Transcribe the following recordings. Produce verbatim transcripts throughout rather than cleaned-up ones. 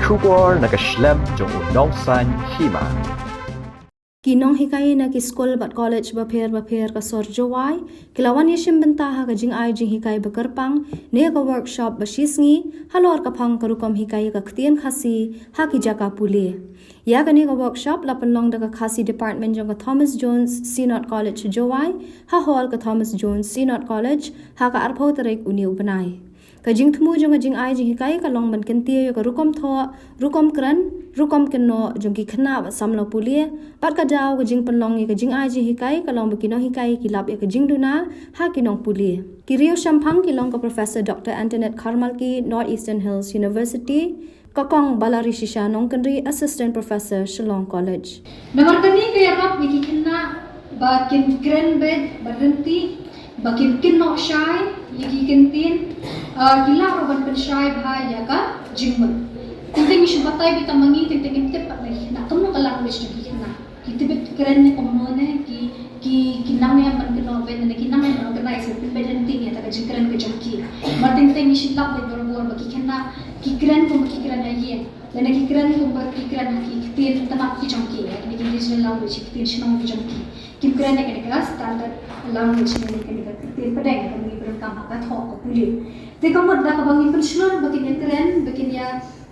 Khubor na ka shlem jong u nongsan hima. Ki nonghikai na ki skul bad college bapher bapher ka sor Jowai ki la wan ïashim bynta ha ka jingai jinghikai ba kyrpang ne ka workshop ba shisngi halor ka phang ka rukom hikai ka ktien Khasi ha ki jaka pule. Ïa kane ka workshop la pynlong da ka Khasi Department jong ka Thomas Jones Synod College Jowai ha hall ka Thomas Jones Synod College ha ka arphew tarik une u bnai. Ka jingthmu jong ka jingai jinghikai ka long ban kyntiew ïa ka rukom thoh, rukom kren, rukom kynnoh jong ki khynnah bad samla pule, bad ka daw ka jingpynlong ïa ka jingai jinghikai ka long ba ki nonghikai ki lap ïa ka jingduna ha ki nongpule. Ki riewshemphang ki long ka Professor Doctor Antoinette Kharmalki, North Eastern Hills University, ka Kong Balarishisha Nongkynrih, Assistant Professor, Shillong College. Namar kane ka ïarap ïa ki khynnah ba kin kren beit, ba ryntih, ba kin kynnoh shai ïa ki kyntien, ah, ki lah ruh ban pynshai bha ïa ka jingmut. Teng teng ngi shu batai beit tang ma ngi, teng teng ngim tip pat na ki khynnah kumno ka language jong ki khynnah. Ki tip beit kren ne kumno ne, ki, ki, ki nang ïa ban kynnoh beit ne ki nang ïa ban organize beit ryntih ïa kata ka jingkren ka jong ki. Namar teng teng ngi shu lap beit barabor ba ki khynnah ki kren kumba ki kren ha ïing. Lane ki kren kumba ki kren ha ki ktien tnat ki jong ki, eh, kine ki regional language, ki ktien shnong ki jong ki. Kim kren ïa kane ka standard language ne kane ka ktien pdeng kaba ngi pyndonkam ha ka thoh ka pule. Te ka mut da kaba ngi pynshlur ba kin ïa kren, ba kin ïa,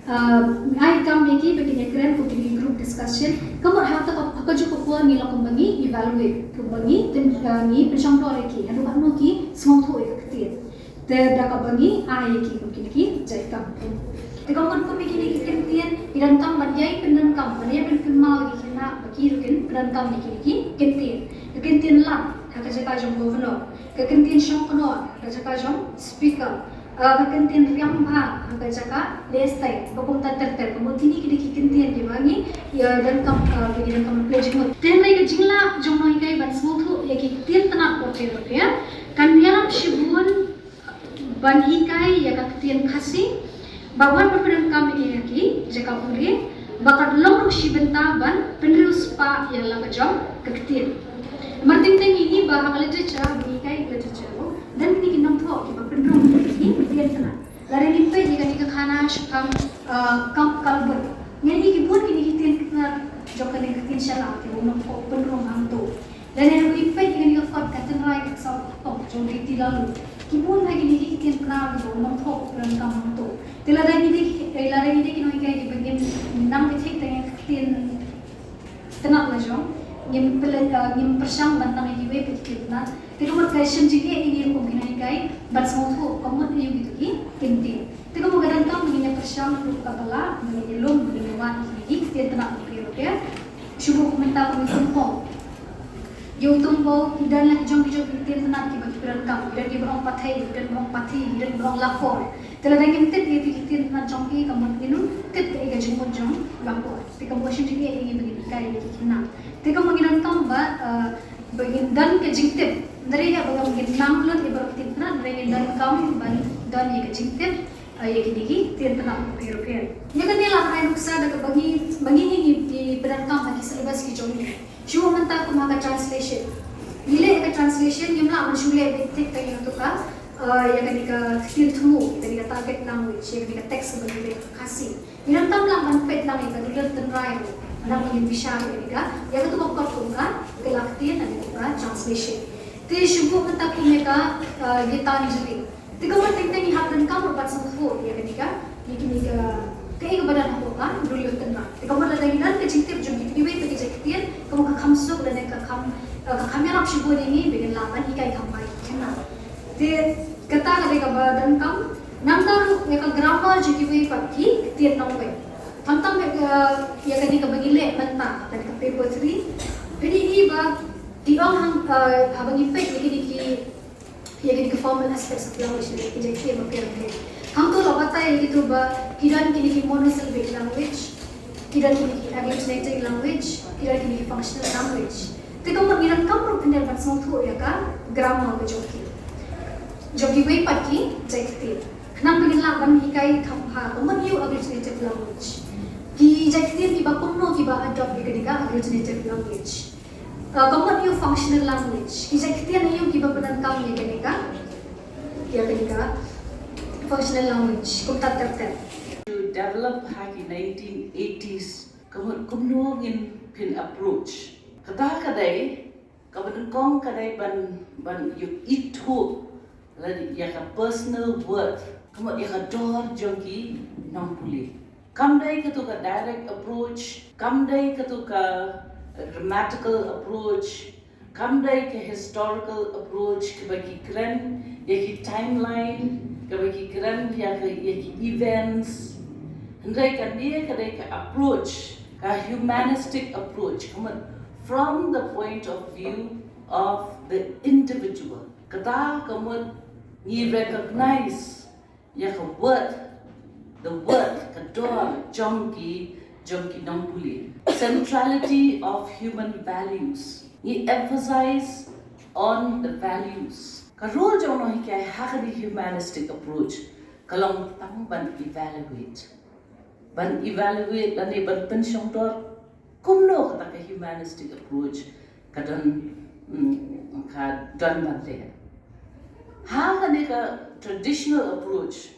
ah, ai kam ïa ki, ba kin ïa kren kum kine ki group discussion. Ka mut ha kata ka, ha kajuh ka por ngi long kumba ngi evaluate, kumba ngi pyn, ah, ngi pynshongdor ïa ki, haduh katno ki sngewthuh ïa ka ktien. Te da kaba ngi ai ïa ki kum kine ki jait kam. Te ka mut kum ïa kine ki kyntien, ngi donkam ban ïai pyndonkam, ban ïai pynkynmaw ïa ki khynnah ba ki ruh kin pyndonkam ïa kine ki kyntien. Ka kyntien lam ha ka jaka jong governor, ka kyntien shongknor ha ka jaka jong speaker, ah, ka kyntien riam bha ha ka jaka lehstep, ba kumta ter ter. Ka mut kine kine ki kyntien kiba ngi ïa donkam, ah, ba ngi donkam ban pynlong jingmut. Te hynrei ka jinglah jong nonghikai ban sngewthuh ïa ki ktien tnat bapher bapher kan ïarap shibun ban hikai ïa ka ktien Khasi, ba wan ban pyndonkam ïa ki jaka pule, ba kan long ruh shi bynta ban pynriewspah ïa la ka jong ka ktien. Namar teng teng ngi i ba ha ka literature, ba ngi hikai literature ruh, don kine ki nongthoh kiba pynrung ïa ki ktien tnat. Lada ngin peit ïa kane ka khana shaphang, ah, Kam Kalbut, ngin i ki bun kine ki ktien tnat jong kane ka ktien shala kiba u nongthoh u pynrung hangto. Lane haba ngi peit ïa kane ka kot Ka Tynrai Ka Ksaw Ka Kong jong D T Laloo, ki bun ha kine ki ktien Pnar kiba u nongthoh u pyndonkam hangto. Te lada ngi dei, eh, lada ngi dei ki nonghikai kiba ngim nang kynthei tang ïa ka ktien tnat la jong, ngim pynleit, eh, ngim pyrshang ban tang ïa kiwei pat ki ktien tnat. Te ka mut ka shim jingeh ïa ngi ruh kum ki nonghikai ban sngewthuh ka mut aïu kito ki kyntien. Te ka mut ka donkam ba ngin ïa pyrshang ruh kaba lah ba ngin ïa lum, ba ngin ïa wad ïa kine ki ktien tnat bapher bapher. Shu buh mynta kum ïa u Tumbou. Ïa u Tumbou, ki don la ki jong ki jong ki ktien tnat kiba ki pyndonkam, ki don kiba ong pathei, ki don kiba ong pathi, ki don kiba ong lakor. Te lada ngim tip ïa ki ktien tnat jong ki, ka mut ngin ym tip ïa ka jingmut jong lakor. Te ka mut shim jingeh ïa ngi ba ngin hikai ïa ki khynnah. Te ka mut ngi donkam ba, eh, ba ngin don ka jingtip. Hynrei haba ngim nang lut ïa baroh ki ktien tnat, hynrei ngin donkam ban don ïa ka jingtip, eh, ïa kine ki ktien tnat bapher bapher. Ïa kane la ai nuksa da kaba ngi, ba ngi ngi, ngi pyndonkam ha ki syllabus ki jong ngi. Shu mynta kum ha ka translation. Ngi leh ka translation, ngim lah ban shu leh beit thik tang ïa kato ka, eh, ïa kane ka ktien thmu, ïa kane ka target language, ïa kane ka text ba ngi leh ha Khasi. Ngi donkam lah ban peit lang ïa ka Dulir Tynrai ruh, nang ngin bishar ïa kane ka, ïa kato ka kot kum ka, ka la ktien, ïa kane kum ka translation. Te shu buh mynta kum ïa ka, eh, Gitanjali. Te ka mut teng teng ngi hap donkam ruh ban sngewthuh ïa kane ka, ïa kane ka, kaei kaba don hapoh ka Dulir Tynrai. Te ka mut lada ngi don ka jingtip jong ki, kiwei pat ki jait ktien, ka mut ka kham suk lane ka kham, eh, ka kham ïarap shibun ïa ngi ba ngin lah ban hikai kham bha ïa ki khynnah. Te kata ka dei kaba donkam, nangta ruh ïa ka grammar jong kiwei pat ki ktien nongwei. Khamtam ïa ka, ïa kane kaba ngi leh mynta, kane ka paper three. Phin ïohi ba ki ong hang, eh, haba ngi peit ïa kine ki, ïa kine ki formal aspects of language, ki jait ktien bapher bapher. Hangto la batai ïa kito ba ki don kine ki monosyllabic language, ki don kine ki agglutinative language, ki don kine ki functional language. Te ka mut ngi donkam ruh pynban ban sngewthuh ïa ka grammar ka jong ki, jong kiwei pat ki jait ktien. Khnang ba ngin lah ban hikai kham bha, ka mut aïu agglutinative language. Ki jait ktien kiba kumno kiba adopt ïa kane ka agglutinative language. Ah, ka mut aïu functional language. Ki jait ktien aïu kiba pyndonkam ïa kane ka, ïa kane ka functional language, kumta ter ter. develop ha ki nineteen eighties, ka mut kumno ngin pyn approach. Kata ka dei, kaba nyngkong ka dei ban, ban ïoh ithuh lane ïa ka personal worth, ka mut ïa ka dor jong ki nongpule. Kam dei katu ka direct approach, kam dei katu ka grammatical approach, kam dei ka historical approach kaba ki kren ïa ki timeline, kaba ki kren ïa ka, ïa ki events. Hynrei kane ka dei ka approach, ka humanistic approach, ka mut from the point of view of the individual. Kata ka mut ngi recognize ïa ka worth, the worth, ka dor jong ki, jong ki nongpule. Centrality of human values. Ngi emphasize on the values. Ka role jong u nonghikai ha kane ka humanistic approach ka long tang ban evaluate. Ban evaluate lane ban pynshongdor kumno kata ka humanistic approach ka don, mm, ka don ban leh. Ha kane ka traditional approach,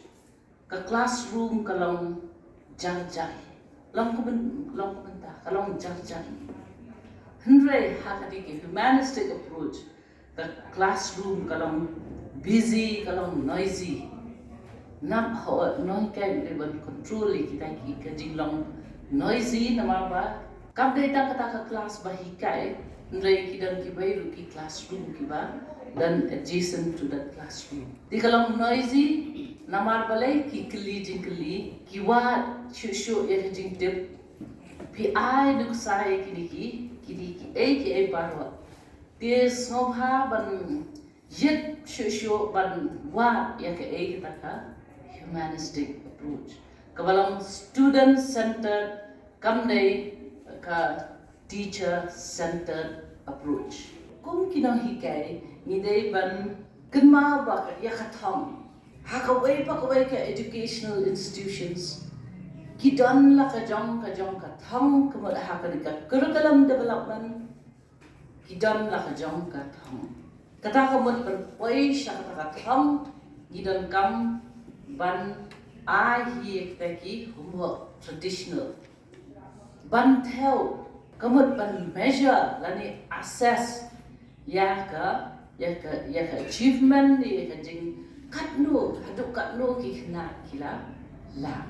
ka classroom ka long jar jar. Long kumne, long kumne, ka long jar jar. Hynrei ha kane ka humanistic approach, ka classroom ka long busy, ka long noisy. Nap ho noi ka dei ban control ïa kita ki, ka jinglong noisy, namar ba kam dei tang kata ka class ba hikai, hynrei ki don kiwei ruh ki classroom kiba don adjacent to that classroom. Te ka long noisy namar balei? Ki kylli jingkylli, ki wad shuh shuh ïa ka jingtip. Phi ai nuksa ïa kine ki, kine kiei kiei baroh. Te sngewbha ban ïeit shuh shuh ban wad ïa kaei kata ka humanistic approach, kaba long student centered, kam dei ka teacher centered approach. Kum ki nonghikai, ngi dei ban kynmaw ba ka, ïa ka thong ha kawei pa kawei ka educational institutions ki don la ka jong ka jong ka thong, ka mut ha kane ka curriculum development ki don la ka jong ka thong. Kata ka mut ban poi sha kata ka thong, ngi donkam ban ai hi ïa kita ki homework traditional. Ban thew, ka mut ban measure lane assess ïa ka, ïa ka, ïa ka achievement, ïa ka jing katno, haduh katno ki khynnah ki la lah.